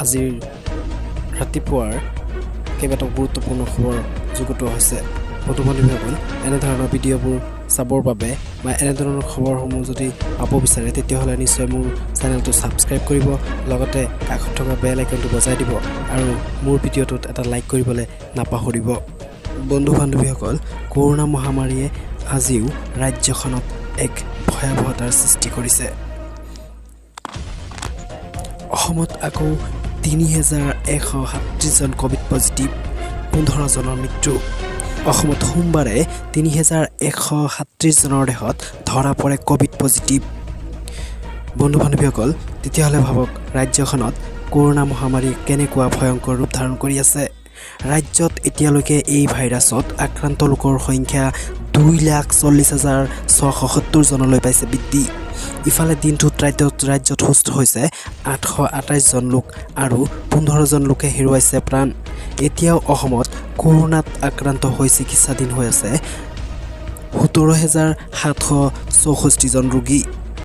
আজিৰ ৰাতিপুৱাৰ কেইবাটাও গুৰুত্বপূৰ্ণ খবৰ যুগুতোৱা হৈছে। বন্ধু বান্ধৱীসকল, এনেধৰণৰ ভিডিঅ'বোৰ চাবৰ বাবে বা এনেধৰণৰ খবৰসমূহ যদি পাব বিচাৰে, তেতিয়াহ'লে নিশ্চয় মোৰ চেনেলটো ছাবস্ক্ৰাইব কৰিব, লগতে কাষত থকা বেল আইকনটো বজাই দিব আৰু মোৰ ভিডিঅ'টোত এটা লাইক কৰিবলৈ নাপাহৰিব। বন্ধু বান্ধৱীসকল, কৰোণা মহামাৰীয়ে আজিও ৰাজ্যখনত এক ভয়াৱহতাৰ সৃষ্টি কৰিছে। অসমত আকৌ 3137জন ক'ভিড পজিটিভ, 15জনৰ মৃত্যু। অসমত সোমবাৰে 3137জনৰ দেহত ধৰা পৰে ক'ভিড পজিটিভ। বন্ধু বান্ধৱীসকল, তেতিয়াহ'লে ভাবক ৰাজ্যখনত কৰোণা মহামাৰী কেনেকুৱা ভয়ংকৰ ৰূপ ধাৰণ কৰি আছে। ৰাজ্যত এতিয়ালৈকে এই ভাইৰাছত আক্ৰান্ত লোকৰ সংখ্যা 2,40,670জনলৈ পাইছে বৃদ্ধি। ইফালে দিনটোত ৰাজ্যত সুস্থ হৈছে 828জন লোক আৰু 15জন লোকে হেৰুৱাইছে প্ৰাণ। এতিয়াও অসমত কৰোণাত আক্ৰান্ত হৈ চিকিৎসাধীন হৈ আছে 17,764জন ৰোগী।